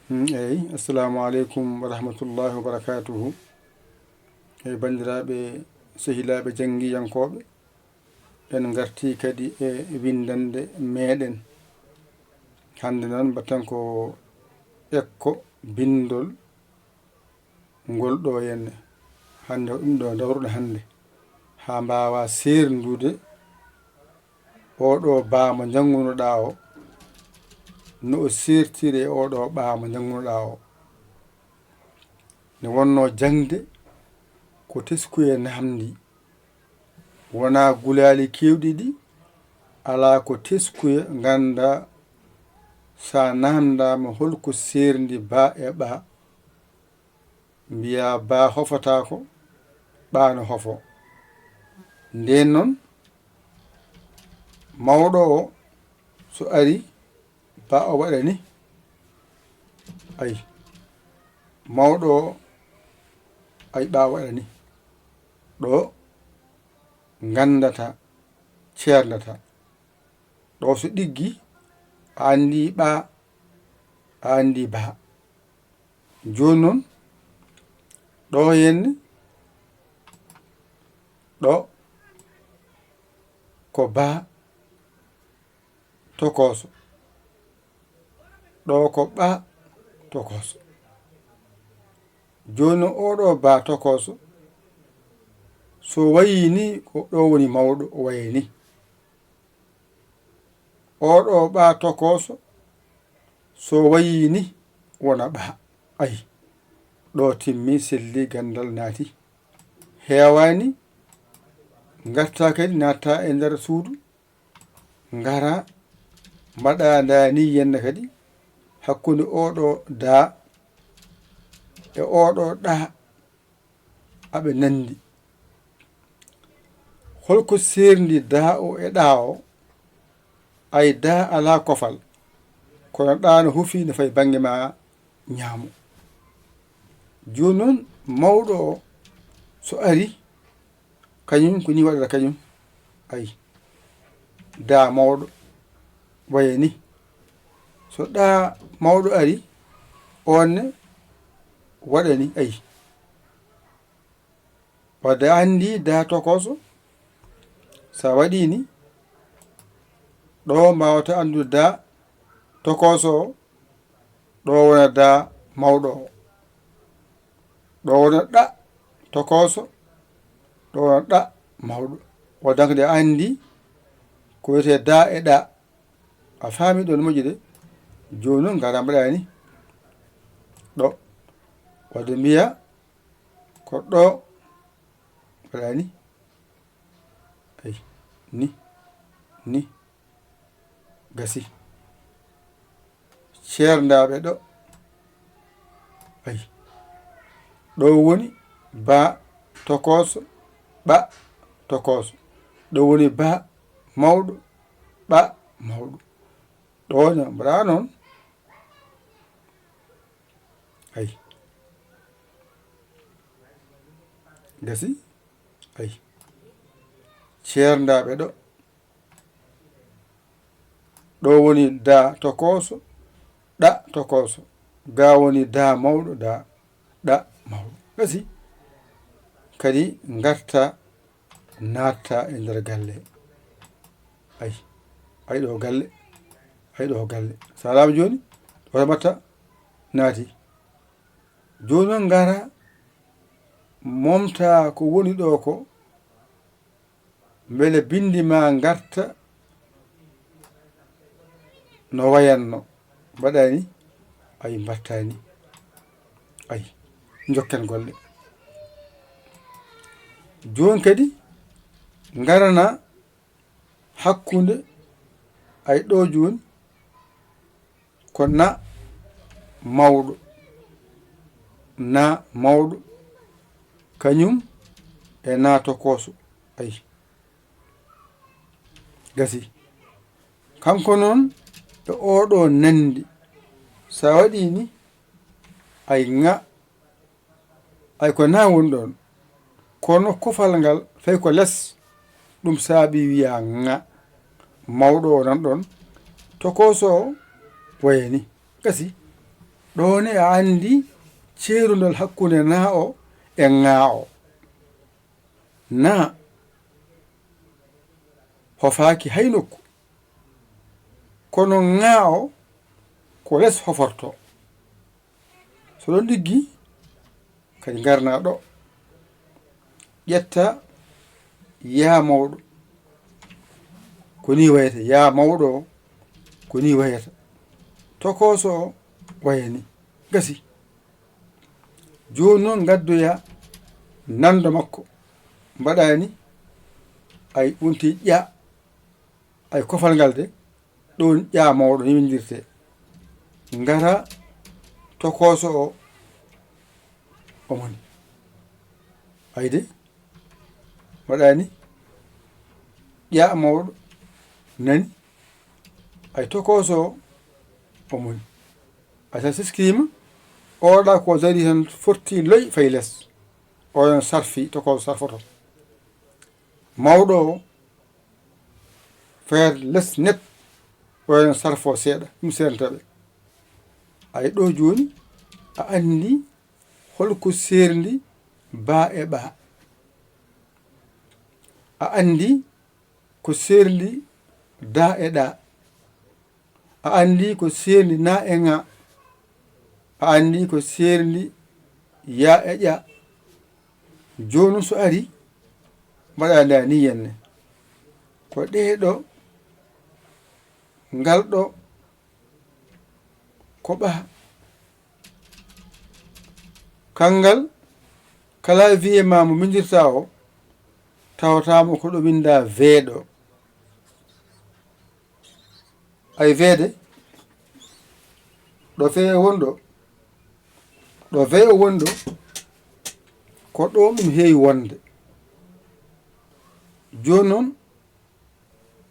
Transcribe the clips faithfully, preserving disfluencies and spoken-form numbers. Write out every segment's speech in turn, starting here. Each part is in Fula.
Hmm, eyi, assalamu aleykum wa rahmatullahi wa barakatuhu. Eyi, banndiraaɓe, sehilaaɓe janngiyankooɓe, en ngartii kadi e winndannde meeɗen. Hannde noon, mbaɗten ko ekko binndol ngol ɗo henne. Hannde ko ɗum ɗo dawruɗen hannde, haa mbaawa seerndude oo ɗo baa mo njanngunoɗaa o, no o seertiri e oo ɗo baa mo njanngunoɗaa o. Ne wonnoo jaŋde ko teskuya naamndi, wonaa gulaali keewɗi ɗi, alaa ko teskuya ngannda so a naamndaama hol ko seerndi baa e ɓaa, mbiyaa baa hofotaako, ɓaa no hofoo. Ndeen noon, mawɗo o so arii, baa o waɗa ni. Ayi, mawɗo o, ayi, ɓaa waɗa ni. Ɗo nganndata, ceernndata. Ɗo so ɗiggi, a anndi ɓaa, a anndi baa. Jooni noon, ɗo henne, ɗo ko baa tokooso, ɗo ko ɓaa tokooso. Jooni noon, oo ɗo baa tokooso, so wayii ni, ko ɗo woni mawɗo, o wayay ni. Oo ɗo ɓaa tokooso, so wayii ni, wona ɓaa. Ayi, ɗo timmi, selli, ganndal naati. Heewaani, ngartaa kadi, naattaa e nder suudu, ngara, mbaɗa ndaa ni henne kadi, hakkunde oo ɗo daa e oo ɗo ɗaa, aɓe nanndi. Holko seerndi daa o e ɗaa o? Ay, daa alaa kofal, kono ɗaa no hufi, no fayi bannge ma ñaamo. Jooni noon, mawɗo o so arii, kañum ko ni waɗata kañum. Ayi, daa mawɗo waya ni. So ɗaa mawɗo arii, oon ne waɗa ni. Ayi. Wadde a anndi daa tokooso, so a waɗii ni, ɗo mbaawata anndude daa tokooso o, ɗo wona daa mawɗo o. Ɗo wona ɗa tokooso, ɗo wona ɗa mawɗo. Wadde hankadi a anndi ko wiyetee daa e ɗa. A faami ɗo no moƴƴi de? Jooni noon, ngara mbaɗa ni. Ɗo. Wadde mbiya ko ɗo mbaɗa ni. Ayi, ni, ni. Gasi. Ceerndaaɓe ɗo. Ayi. Ɗo woni baa tokooso, ɓa tokooso. Ɗo woni baa mawɗo, ɓa mawɗo. Ɗo ne, mbaɗa noon. Ayi. Gasi. Ayi. Ceerndaaɓe ɗo. Ɗo woni daa tokooso, ɗa tokooso. Ga woni daa mawɗo, daa, ɗa mawɗo. Gasi. Kadi ngarta, naatta e nder galle. Ayi. Ayi ɗo galle. Ayi ɗo galle. So alaama jooni, ɗo mbatta naati. Jooni noon ngara, momta ko woni ɗo ko, mbele binndi ma ngarta no wayanno. Mbaɗa ni, ayi, mbatta ni. Ayi, njokken golle. Jooni kadi, ngarana hakkunde, ayi, ɗo jooni, ko na mawɗo, na mawɗo, kañum e na tokooso. Ayi. Gasi. Kanko noon e oo ɗo nanndi. So a waɗii ni, ayi, ŋa, ayi, ko na woni ɗoon. Kono kofal ngal fayi ko les, ɗum saabi wiya ŋa. Mawɗo o nan ɗoon, tokooso o waya ni. Gasi. Ɗoo ne a anndi ceerundal hakkunde naa o e ŋaa o. Naa hofaaki hay nokku, kono ŋaa o ko les hofortoo. So ɗon ɗiggi, kadi ngarnaa ɗo, ƴetta yaa mawɗo, ko nii wayata, yaa mawɗo o, ko nii wayata, tokooso o waya ni, gasi. Jooni noon ngaddoyaa nanndo makko, mbaɗaa ni, ay, wonti ƴa, ay, kofal ngal de, ɗoon ƴa mawɗo ni winndirtee. Ngara tokooso o, o moni. Ay de, mbaɗaa ni, ƴa mawɗo nani, ay, tokooso o, o moni. Ay, so a siskiima, oɗa ko dari tan fotti loy fay les. Oɗon sarfi, tokooso sarfoto. Mawɗo o, feer les net, oɗon sarfo seeɗa, ɗum seeranta ɓe. Ay, ɗo jooni, a anndi holko seerndi baa e ɓaa. A anndi ko seerndi daa e ɗaa. A anndi ko seerndi naa e ŋaa. A anndi ko seerndi yaa e ƴaa. Jooni so ari, mbaɗaa ndaa ni yenne. Ko ɗee ɗo, ngal ɗo, ko ɓaa. Kanngal, clavier ma mo minndirtaa o, tawataa mo ko ɗo winndaa V ɗo. Ay, V de, ɗo V o woni ɗo, ɗo V o woni ɗo, ko ɗo ɗum heewi wonde. Jooni noon,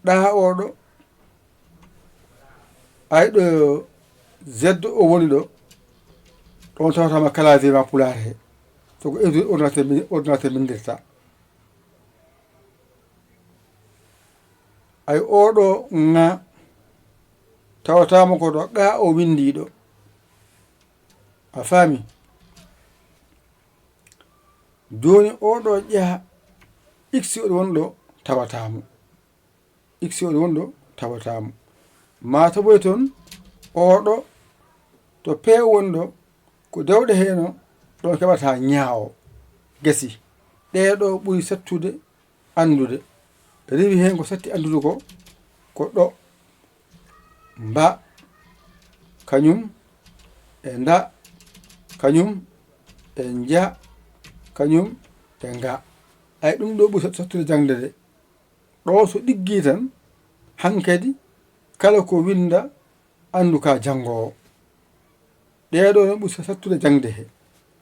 ɗaa o ɗo, ay, ɗo Z o woni ɗo, ɗon tawata ma clavier ma pulaar he. So ko ordinateur min-, ordinateur minndirta. Ay, oo ɗo ŋaa, tawataama ko ɗo gaa o winndii ɗo. A faami? Jooni oo ɗo ƴaa, iksi o ɗo woni ɗo, tawataamo. Iksi o ɗo woni ɗo, tawataamo. Maa tawoy toon, oo ɗo, to P o woni ɗo, ko dewɗe heen o, ɗon keɓata ñaa o. Gasi. Ɗee ɗo ɓuri sattude anndude. Rewi heen ko satti anndude ko, ko ɗo, mba, kañum e nda, kañum e nja, kañum e nga. Ay, ɗum ɗo ɓuri sat-, sattude jaŋde de. Ɗo so ɗiggii tan, hankadi kala ko winnda, anndu ka janngoowo. Ɗee ɗo no ɓuri sattude jaŋde he,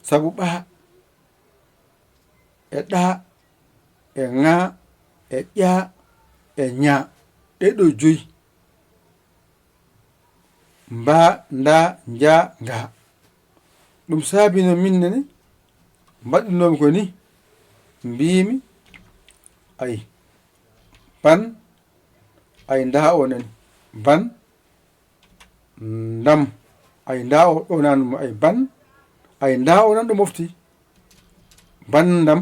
sabu ɓaa e ɗaa e ŋaa e ƴaa e ñaa, ɗee ɗo joyi. Mbaa, ndaa, njaa, ngaa. Ɗum saabi no min nene mbaɗɗunoomi ko ni, mbiimi, ay, ban, ay, ndaa o nani, ban, ndam, ay, ndaa o ɗo nan mo, ay, ban, ay, ndaa o nan ɗo mofti, ban, ndam,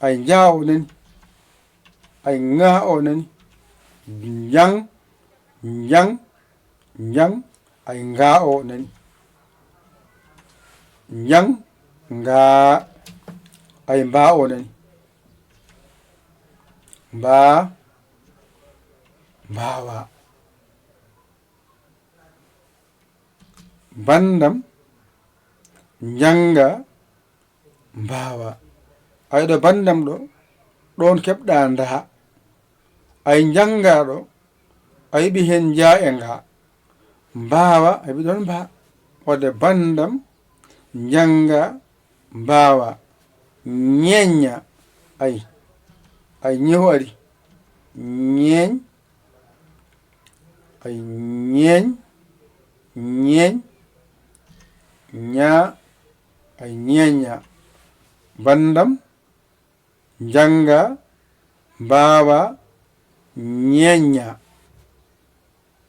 ay, njaa o nani, ay, ŋaa o nani, njaŋ, njaŋ, njaŋ, ay, ngaa o nani, njaŋ, ngaa, ay, mbaa o nani, mbaa, mbaawaa. Banndam, njanngaa, mbaawaa. Ay, ɗo banndam ɗo, ɗoon keɓɗaa ndaa. Ay, njanngaa ɗo, a yiɓi heen njaa e ngaa. Mbaawaa, a yiɓi ɗoon mbaa. Waɗde banndam, njanngaa, mbaawaa. Ñeeññaa, ay. Ay, ñeew ari. Ñeeñ, ay, ñeeñ, ñeeñ, ñaa, ay, ñeeññaa. Banndam, njanngaa, mbaawaa, ñeeññaa.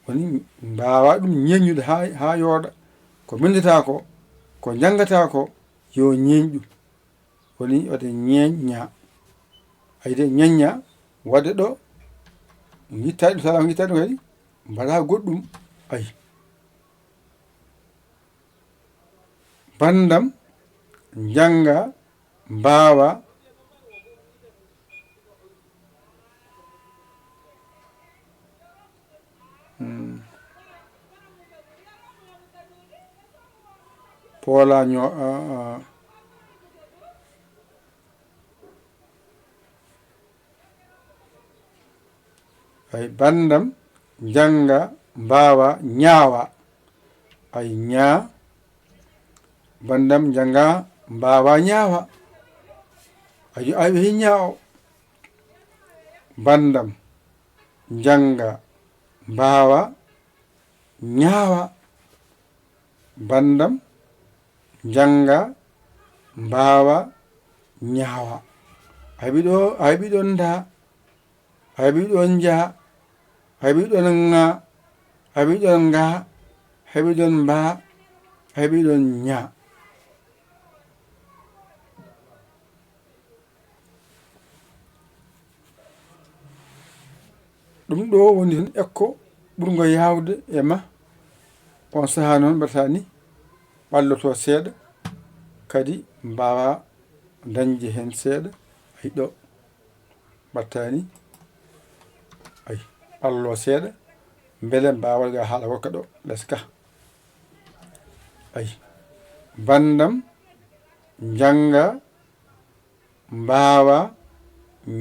Woni mbaawaa ɗum ñeeñude haa, haa yooɗa. Ko mbinndataa ko, ko njanngataa ko, yo ñeeñɗu. Woni waɗde ñeeñña. Ayi de, ñeeñña, waɗde ɗo, ngitta ɗum, sala ngitta ɗum kadi, mbaɗa goɗɗum. Ayi. Banndam, njannga, mbaawa. Hmm. Poola ño-, a, a. Ay, banndam, njannga, mbaawa, ñaawa. Ay, ñaa-, banndam, njannga, mbaawa, ñaawa. Ay, ay, ɓe ñaawo. Banndam, njannga, mbaawa, ñaawa. Banndam, njannga, mbaawa, ñaawa. Hay ɓiɗo, hay ɓiɗon nda, hay ɓiɗon nja, hay ɓiɗon ŋa, hay ɓiɗon nga, hay ɓiɗon mba, hay ɓiɗon ña. Ɗum ɗo woni tan ekko ɓurngo yaawde e ma. On sahaa noon mbaɗata ni, ɓalloto seeɗa, kadi mbaawa dañde heen seeɗa. Ay ɗo mbaɗata ni, ay ɓallo seeɗa, mbele mbaawa ga haala goɗka ɗo les ka. Ay, banndam, njannga, mbaawa,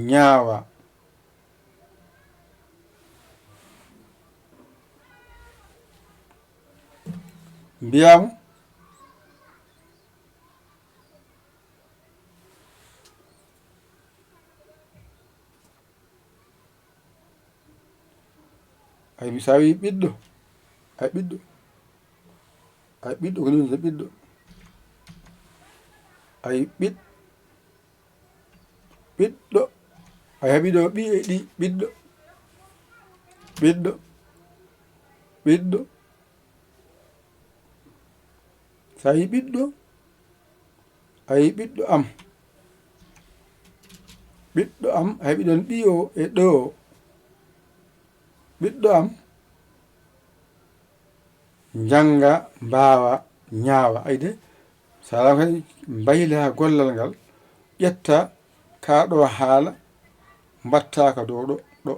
ñaawa. Mbiyaam. Ay, mi sawi ɓiɗɗo. Ay, ɓiɗɗo. Ay, ɓiɗɗo, ko ni wiyata ɓiɗɗo. Ay, ɓiɗ-, ɓiɗɗo. Ay, haɓi ɗo ɓi e ɗi, ɓiɗɗo. Ɓiɗɗo. Ɓiɗɗo. Sawi ɓiɗɗo. Ay, ɓiɗɗo am. Ɓiɗɗo am, ay, ɓiɗon ɓiyo e ɗo. Ɓiɗɗo am, njannga, mbaawa, ñaawa. Ay de, so alaa kadi, mbayla gollal ngal, ƴetta kaa ɗo haala, mbaɗta ka dow ɗo, ɗo.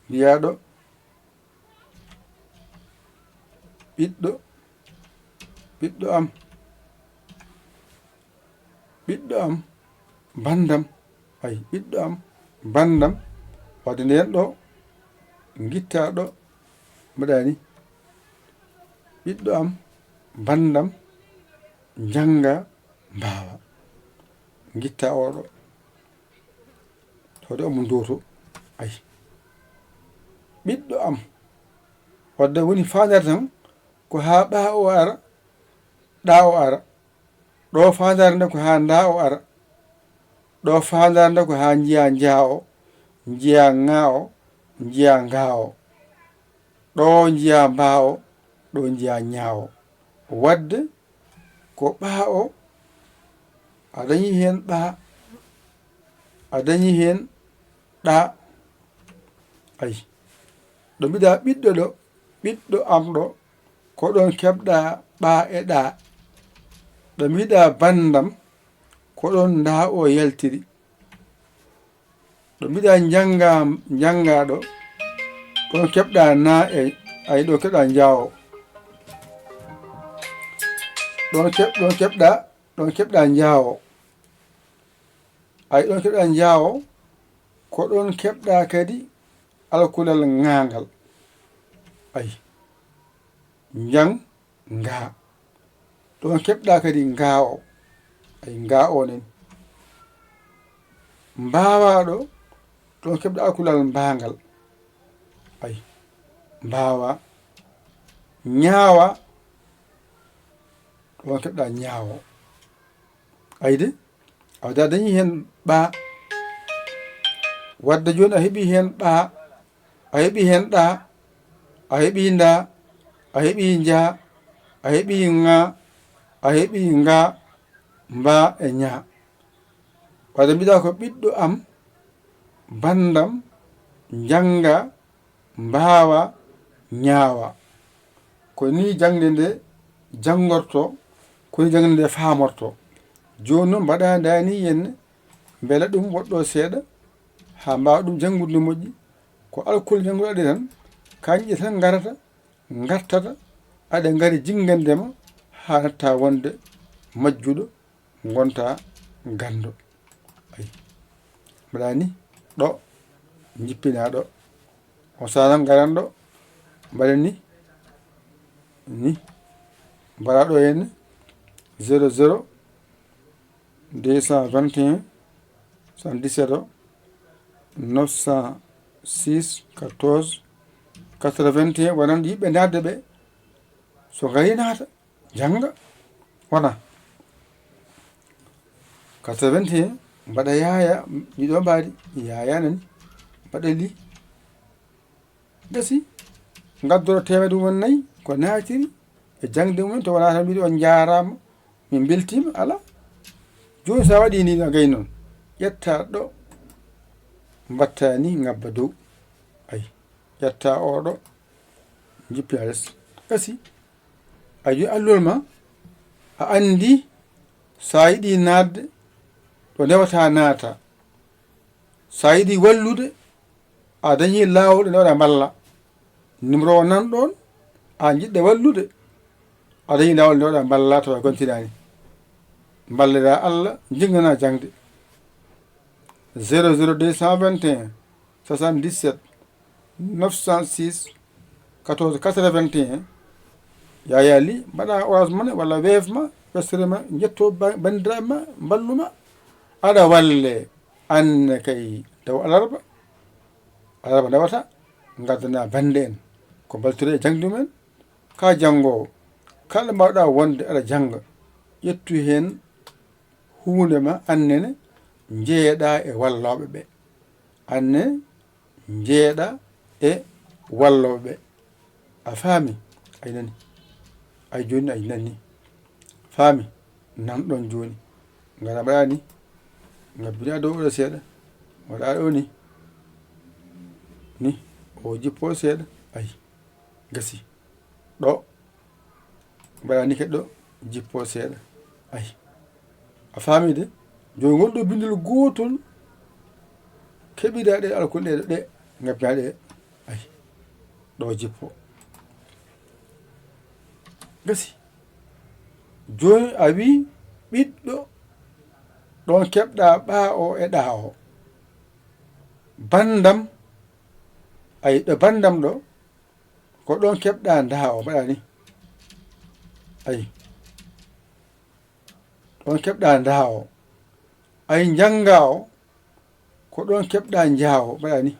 Mbiyaa ɗo, ɓiɗɗo, ɓiɗɗo am, ɓiɗɗo am, banndam, ay, ɓiɗɗo am, banndam, wadde ndeen ɗo, ngittaa ɗo, mbaɗaa ni, ɓiɗɗo am, banndam, njannga, mbaawa, ngittaa oo ɗo. Tawde omo ndooto. Ay. Ɓiɗɗo am. Wadde woni faandaare tan ko haa ɓaa o ara, ɗaa o ara. Ɗo faandaare nde ko haa ndaa o ara. Ɗo faandaare nde ko haa njiyaa njaa o, njiyaa ŋaa o, njiyaa ngaa o. Ɗo njiyaa mbaa o, ɗo njiyaa ñaa o. Wadde ko ɓaa o, a dañi heen ɓaa, a dañi heen ɗaa. Ay. Ɗo mbiɗaa ɓiɗɗo ɗo, ɓiɗɗo am ɗo, ko ɗoon keɓɗaa ɓaa e ɗaa. Ɗo mbiɗaa banndam, ko ɗoon ndaa o yaltiri. Ɗo mbiɗaa njanngaa, njanngaa ɗo, ɗoon keɓɗaa naa e, ay, ɗo keɓɗaa njaawo. Ɗoon keɓ-, ɗoon keɓɗaa, ɗoon keɓɗaa njaawo. Ay, ɗoon keɓɗaa njaawo, ko ɗoon keɓɗaa kadi alkulal ŋaangal. Ay, njang, ngaa. Ɗoon keɓɗaa kadi ngaa o. Ay, ngaa o nen. Mbaawaa ɗo, ɗoon keɓɗaa alkulal mbaangal. Ay, mbaawaa. Ñaawaa, ɗoon keɓɗaa ñaawo. Ay de, a dañii heen ɓaa. Wadde jooni a heɓii heen ɓaa, a heɓii heen ɗaa. A heɓii ndaa, a heɓii njaa, a heɓii ŋaa, a heɓii ngaa, mbaa e ñaa. Wadde mbiɗa ko ɓiɗɗo am, banndam, njannga, mbaawa, ñaawa. Ko nii jaŋde nde janngorto, ko nii jaŋde nde faamorto. Jooni noon mbaɗa ndaani heen mbela ɗum woɗɗo seeɗa, haa mbaawa ɗum janngude no moƴƴi. Ko alkol jannguɗo ɗe tan, kañƴe tan ngarata, ngartata, aɗa ngari jinngande ma haa natta wonde majjuɗo, ngonta ganndo. Ayi. Mbaɗa ni, ɗo, jippina ɗo. O sanan ngaran ɗo, mbaɗa ni, ni. Mbaɗa ɗo henne, zéro zéro, deux cent vingt et un, soixante-dix-sept o, neuf cent six, quatorze, quatre-vingt et un, wonan yiɓɓe ndaarde ɓe. So ngari naata, jannga, wona. Quatre-vingt et un, mbaɗa yaaya, ɗiɗo mbaadi, yaaya nani, mbaɗa li. Gasi, ngaddoro teemedde mum en nayi, ko naatiri e jaŋde mum en, to wonaa tan mbiɗo on njaaraama, min mbeltiima, alaa. Jooni so a waɗii nii no gay noon, ƴetta ɗo, mbatta ni, ngabba dow. Ayi, ƴetta o ɗo, jippi a les. Gasi, a jooni alluwal ma, a anndi so a yiɗi naatde ɗo ndewata naata. So a yiɗi wallude, a dañi laawol ɗo ndewɗa mballa. Numéro o nan ɗoon, a jiɗɗa wallude, a dañi laawol ɗo ndewɗa mballa tawa gontinaani. Mballira Allah, jinngana jaŋde. Zéro zéro deux cent vingt et un, soixante-dix-sept, neuf cent six, quatorze quatre-vingt et un. Yaaya li, mbaɗa Orange Money walla Wave ma, Western ma, njetto ba-, banndiraaɓe ma, mballu ma. Aɗa walle, anne kay taw alarba. Alarba ndewata, ngaddana bannde en. Ko mbaltire e jaŋde mum en. Ka janngoowo, kala mbaawɗa wonde aɗa jannga, ƴettu heen huunde ma, annene, njeeɗa e wallooɓe ɓe. Anne, njeeɗa e wallooɓe ɓe. A faami? Ay nani. Ay jooni ay nani. Faami? Nan ɗoon jooni. Ngara mbaɗa ni. Ngabbina dow ɗo seeɗa. Waɗa ɗo ni. Ni. O jippo seeɗa. Ay. Gasi. Ɗo. Mbaɗa ni ke ɗo. Jippo seeɗa. Ay. A faami de? Jooni ngon ɗo binndol gootol. Keɓida ɗe alkol ɗe, ɗe. Ngabbina ɗe. Ay. Ɗo jippo. Gasi. Jooni a wi ɓiɗɗo ɗon keɓɗa ɓaawo e ɗaawo. Banndam, ay ɗo banndam ɗo, ko ɗon keɓɗa ndaawo, mbaɗa ni. Ay. Ɗon keɓɗa ndaawo. Ay njannga o, ko ɗon keɓɗa njaawo, mbaɗa ni.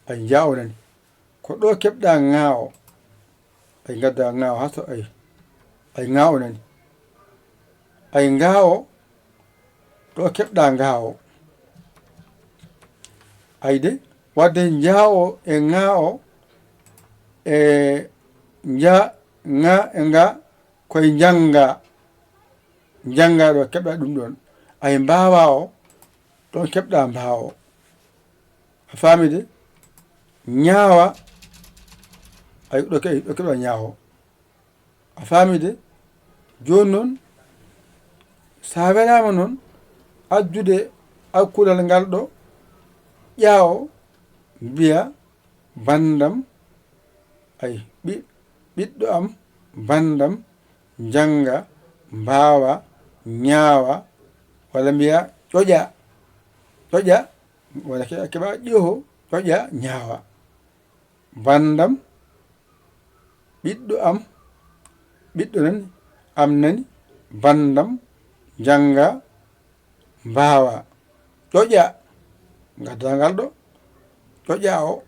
Ay njaawo nani. Ko ɗo keɓɗa ŋaawo. Ay ngadda ŋaawo haa to ay. Ay ŋaawo nani. Ay ngaawo. Ɗo keɓɗa ngaawo. Ay de, wadde njaawo e ŋaawo e nja-, ŋa e nga koye njannga. Njannga ɗo keɓɗa ɗum ɗon. Ay mbaawa o, ɗon keɓɗa mbaawo. A faami de? Ñaawa, ay ɗo ke-, ɗo keɓɗa ñaawo. A faami de? Jooni noon, so a welaama noon, addude alkulal ngal ɗo, ƴaawo, mbiya, banndam, ay, ɓi-, ɓiɗɗo am, banndam, njannga, mbaawa, ñaawa, walla mbiya, ƴoƴa. Ƴoƴa, walla ke-, keɓa ƴoho, ƴoƴa, ñaawa. Banndam, ɓiɗɗo am, ɓiɗɗo nani, am nani, banndam, njannga, mbaawa. Ƴoƴa, ngadda ngal ɗo, ƴoƴa o.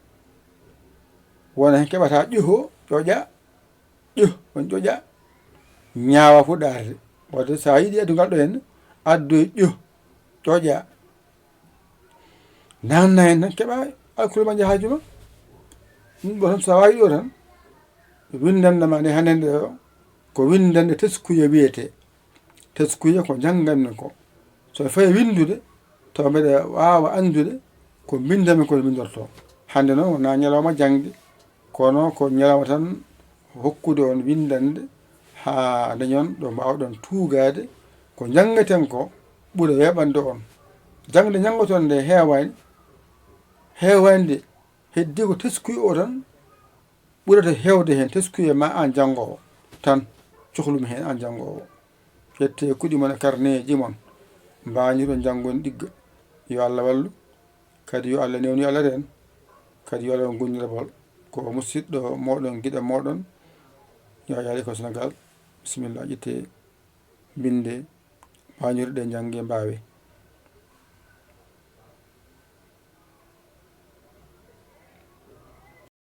Wona heen keɓata ƴoho, ƴoƴa, ƴoh, on ƴoƴa, ñaawa fuɗaade. Wadde so a yiɗi addu ngal ɗo heen, addoy ƴoh, ƴoƴa. Nanna hen tan keɓa alkule ma jahaaju ma. Ɗum ɗo tan so a wawi ɗo tan, windande ma nde hannde nde o, ko windande teskuye wiyete. Teskuye ko jannganmi ko. So fawi winndude, taw mbeɗa waawa anndude ko mbindanmi ko mbindorto. Hannde noon wonaa ñalawma jaŋde, kono ko ñalawma tan hokkude on winndande haa dañon ɗo mbaawɗon tuugaade ko njanngaten ko ɓura weeɓande on. Jaŋde njanngoton nde heewaani, heewaani de, heddi ko teskuye o tan ɓurata heewde heen. Teskuye ma aan janngoowo tan, cohlumi heen aan janngoowo. Ƴettee kuɗi mon e karneeji mon, mbañiron njanngoni ɗigga. Yo Allah wallu, kadi yo Allah newnu, yo Allah reen, kadi yo Allah on goonɗinal. Ko musiɗɗo mooɗon, giɗo mooɗon, Yaya Alli ko Senegal. Bisimilla, ƴettee, mbinndee, mbañirɗe, njanngee, mbaawee.